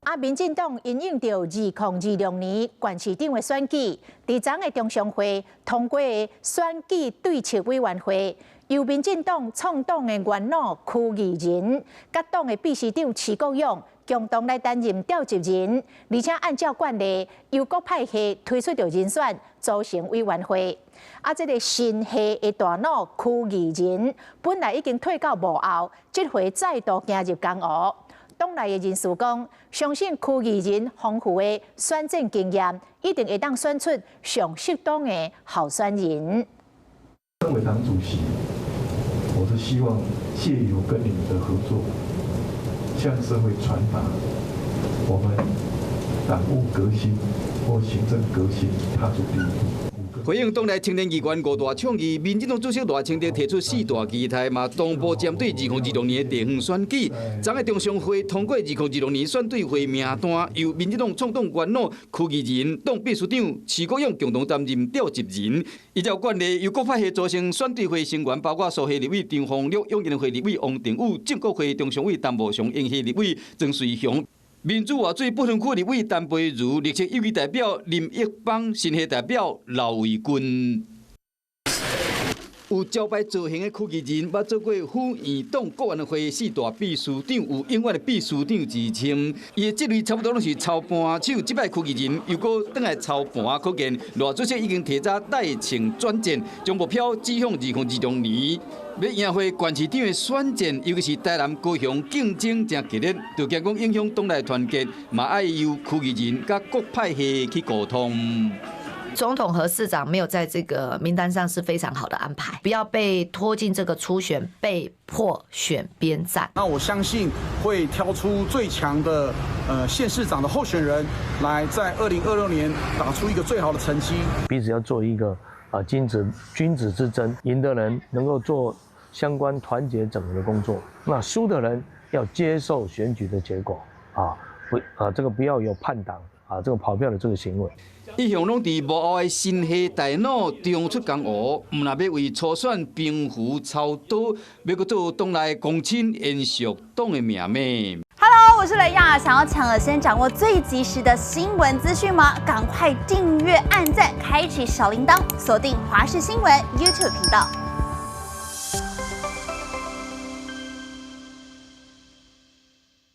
啊，民進黨因應著2026年縣市長的選舉，佇昨的中常會通過選舉對策委員會，由民進黨創黨的元老區宜仁，佮黨的秘書長徐國勇共同來擔任召集人，而且按照慣例，由各派系推出著人選組成委員會。啊，這个新系的大腦區宜仁，本來已經退到幕後，這回再度行入江湖。黨內的人士講，相信區宜仁豐富的選戰經驗，一定會當選出上適當的候選人。身為黨主席，我是希望借由跟你們的合作，向社會傳達我們黨務革新或行政革新踏出第一步。回應黨內青年議員五大倡議，民進黨主席賴清德提出四大期待，嘛同步針對2026年的地方選舉。昨个中常會通過2026年選對會名單，由民進黨創黨元老區宜仁、黨秘書長徐國勇共同擔任召集人。依照慣例，由各派系組成選對會成員，包括蘇系立委張宏陸、湧現會立委王定宇、正國會中常委陳茂祥、英系立委曾瑞雄。民主活水不分區立委陳培如、綠色有機代表林奕邦、新系代表劉維君。有招牌造型的區宜仁，捌做過府院黨國安會四大秘書長，有永遠的秘書長之稱。伊的職位差不多攏是操盤手。這擺區宜仁又閣轉來操盤，可見賴主席已經提早帶槍轉戰，將目標指向2026年。欲贏回縣市長的選戰，尤其是台南、高雄競爭誠激烈，就驚講影響黨內團結，嘛愛由區宜仁佮各派系去溝通。總統和市長沒有在這個名單上是非常好的安排，不要被拖進這個初選，被迫選邊站。那我相信會挑出最強的縣市長的候選人，來在2026年打出一個最好的成績。彼此要做一個啊君子君子之爭，贏的人能夠做相關團結整合的工作，那輸的人要接受選舉的結果啊，不啊這個不要有叛黨啊這個跑票的這個行為。一向攏佇幕後的新系大腦重出江湖，毋但欲為初選平湖操刀，欲閣做黨內公親延續黨的命脈。 Hello，我是雷亞，想要搶先掌握最及時的新聞資訊嗎？趕快訂閱、按讚、開啟小鈴鐺，鎖定華視新聞 YouTube 頻道。